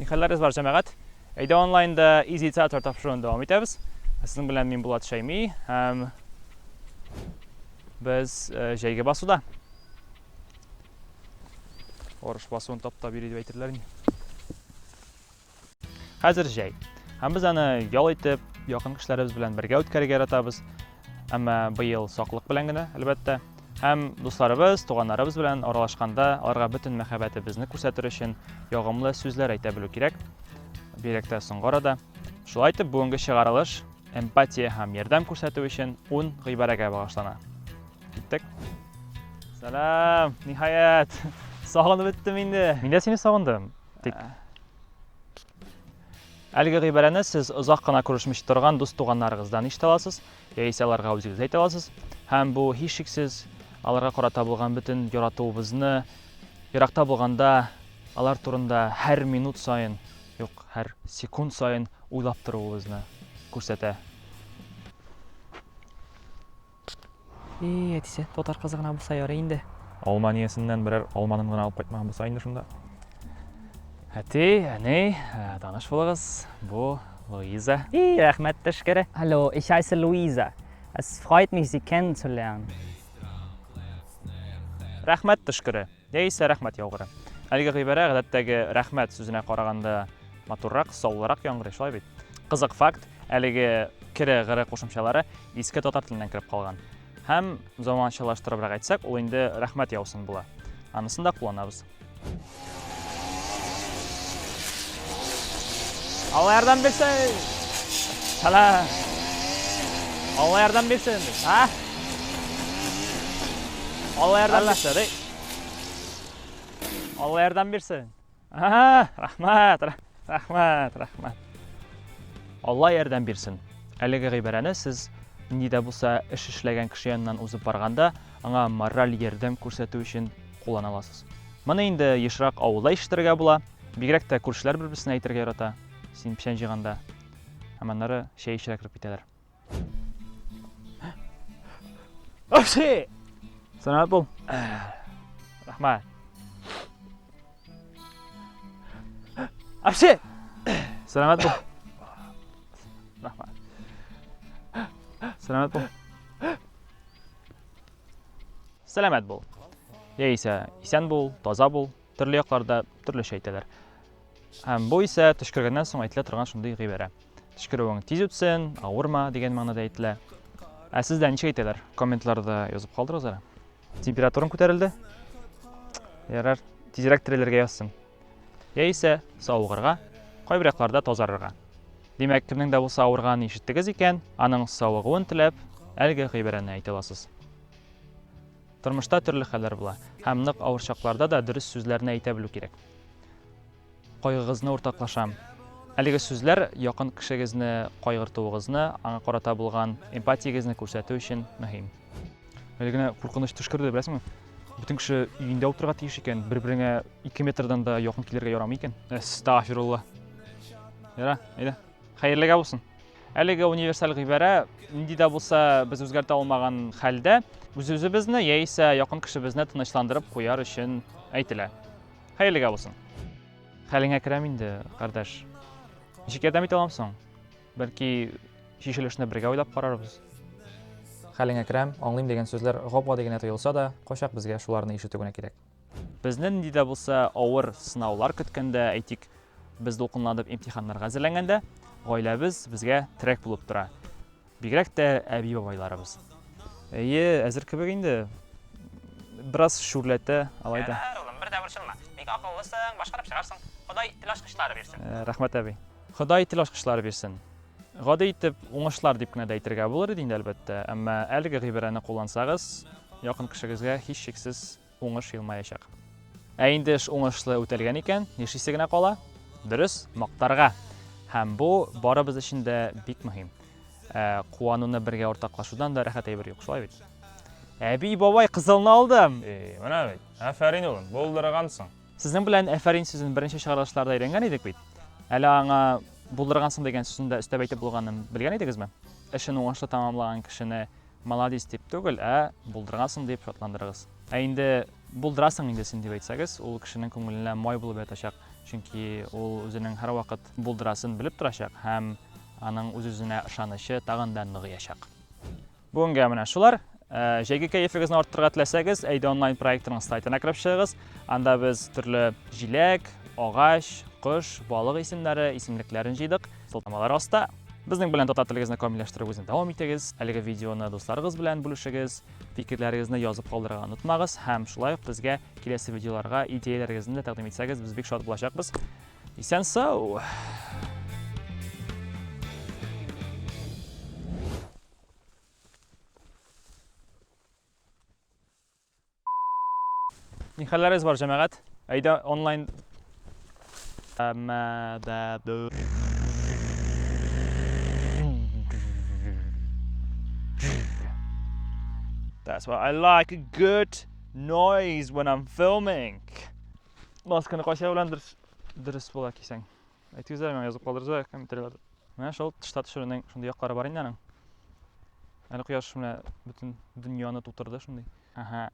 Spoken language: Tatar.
Ни хәлләрегез бар, җәмәгать? Әйдә онлайнда Easy Theater тапшыруын дәвам итәбез. Сезнең белән мин Булат Шәйми һәм без э, җәйге басуда. Орыш басуын таптап йөри дип әйтерләр инде. Хәзер җәй. Һәм без аны ял итеп, якын кешеләребез белән бергә үткәрергә яратабыз. Әмма быел саклык белән генә, әлбәттә. Һәм дусларыбыз, туганнарыбыз белән аралашканда аларга бөтен мәхәббәтебезне күрсәтер өчен ягымлы сүзләр әйтә белү кирәк. Бигрәк тә соңгы арада. Шулай итеп, бүгенге чыгарылыш эмпатия һәм ярдәм күрсәтү өчен 10 гыйбарәгә багышлана. Киттек. Сәлам, ниһаять. Сагынып беттем инде. Мин дә сине сагындым. Тик Әлеге гыйбарәне сез озак кына күрешмичә торган дус-туганнарыгыздан ишетә аласыз, яисә аларга үзегез әйтә аласыз. Һәм бу һичшиксез аларга карата булган бөтен яратуыбызны, еракта булганда алар турында һәр минут саен, юк, һәр секунд саен уйлап торуыбызны күрсәтә. И, әтисе, татар кызы гына булса ярый инде. Алманиясеннән берәр алманын гына алып кайтмаган булса инде шунда. Әти, әни, э, таныш булыгыз. Бу Луиза. И, рәхмәт төшкере. Hallo, ich heiße Luisa. Es freut mich, Sie kennenzulernen. Рәхмәт төшкере, яисә рәхмәт яугыры. Әлеге гыйбарә гадәттәге рәхмәт сүзенә караганда матуррак, саллырак яңгырый, шулай бит? Кызык факт, әлеге кере, гыры кушымчалары иске татар теленнән кереп калган. Һәм заманчалаштырыбрак әйтсәк, ул инде рәхмәт яусын була. Анысын да кулланабыз. Алла ярдәм бирсен! Сәлам! Алла ярдәм бирсен! А? Алла ярдәм бирсен! Эй! Алла ярдәм бирсен! Ага, рәхмәт, рәхмәт, рәхмәт. Алла ярдәм бирсен. Әлеге гыйбарәне сез нинди дә булса эш эшләгән кеше яныннан узып барганда, аңа мораль ярдәм күрсәтү өчен куллана аласыз. Моны инде ешрак авылда ишетергә була. Бигрәк тә күршеләр бер-берсенә әйтергә ярата. Син печән җыйганда. Һәм аннары чәй эчәргә кереп китәләр. Апши! Сәламәт бул. Рәхмәт. Апши! Сәламәт бул. Рәхмәт. Сәламәт бул. Сәламәт бул. Яисә исән бул, таза бул. Төрле якларда төрлечә әйтәләр. Һәм бу исә төшкергәннән соң әйтелә торган шундый гыйбарә. Төшкерүең тиз үтсен, авырма дигән мәгънәдә әйтелә. Ә сездә ничек әйтәләр? Комментларда язып калдырыгыз әле. Температураң күтәрелде. Ярар, тизрәк терелергә язсын. Яисә савыгырга, кайбер якларда тазарырга. Димәк, кемнең дә булса авырганын ишеттегез икән, аның савыгуын теләп, әлеге гыйбарәне әйтә аласыз. Тормышта төрле хәлләр була, һәм нык авыр чакларда да дөрес сүзләрне әйтә белү кирәк. Кайгыгызны уртаклашам. Әлеге сүзләр якын кешегезне кайгыртуыгызны, аңа карата булган эмпатиягезне күрсәтү өчен мөһим. Әле генә куркыныч төш керде, беләсеңме? Бөтен кеше өендә утырырга тиеш икән, бер-береңә 2 метрдан да якын килергә ярамый икән. Әстәгъфирулла. Яра, әйдә. Хәерлегә булсын. Әлеге универсаль гыйбарә нинди дә булса без үзгәртә алмаган хәлдә үз-үзебезне яисә якын кешебезне тынычландырып куяр өчен әйтелә. Хәерлегә булсын. Хәлеңә керәм инде, кардәш. Ничек ярдәм итә алам соң? Бәлки чишелешне бергә уйлап карарбыз. Хәлеңә керәм, аңлыйм дигән сүзләр гап-гади генә тоелса да, кайчак безгә шуларны ишетү генә кирәк. Безне нинди дә булса авыр сынаулар көткәндә, әйтик, без дулкынланып имтиханнарга әзерләнгәндә, гаиләбез безгә терәк булып тора. Бигрәк тә әби-бабайларыбыз. Әйе, әзер кебек инде. Бераз шүрләтә, алай да. Ярар, улым, бер дә борчылма. Бик акыллысың, башкарып чыгарсың. Ходай тел ачкычлары бирсен. Э, рәхмәт, әби. Ходай тел ачкычлары бирсен. Гади итеп уңышлар дип кенә дә әйтергә булыр иде инде, әлбәттә. Әмма әлеге гыйбарәне куллансагыз, якын кешегезгә һичшиксез уңыш елмаячак. Ә инде эш уңышлы үтәлгән икән, нишлисе генә кала? Дөрес, мактарга. Һәм бу барыбыз өчен дә бик мөһим. Ә, куануны бергә уртаклашудан да рәхәт әйбер юк, шулай бит? Әби, бабай, кызылны алдым! Эй, менә бит. Афәрин, улым, булдыргансың. Сезнең белән әфәрин сүзен беренче чыгарылышларда өйрәнгән идек бит. Әле аңа булдыргансың дигән сүзен дә өстәп әйтеп булганын белгән идегезме? Эшен уңышлы тәмамлаган кешене Маладис дип түгел, ә булдыргансың дип шатландырыгыз. Ә инде Булдырасың инде син дип әйтсәгез, ул кешенең күңеленә май булып ятачак, чөнки ул үзенең һәрвакыт булдырасын белеп торачак һәм аның үз-үзенә ышанычы тагын да ныгыячак. Бүгенгә менә шулар. Э, җәйге кәефегезне арттырырга теләсәгез, Әйдә онлайн проектының сайтына кереп чыгыгыз. Анда без төрле җиләк, агач, кош, балык исемнәре, исемлекләрен җыйдык. Сылтамалар аста. Безнең белән татар телегезне камилләштерүегезне дәвам итегез. Әлеге видеоны дусларыгыз белән бүлешегез. Фикерләрегезне язып калдырырга онытмагыз һәм шулай ук безгә киләсе видеоларга идеяләрегезне дә тәкъдим итсәгез, без бик шат булачакбыз. Исән сау! Ни хәлләрегез бар, җәмәгать? Әйдә онлайн That's why I like a good noise when I'm filming. Масканы кайсы белән дөрес дөрес була кисәң? Әйтегез әле миңа, язып калдырыгыз комментарийларда. Менә шул тышта төшерүнең шундый яклары бар инде аның. Әле кояш менә бөтен дөньяны тутырды шундый. Ага.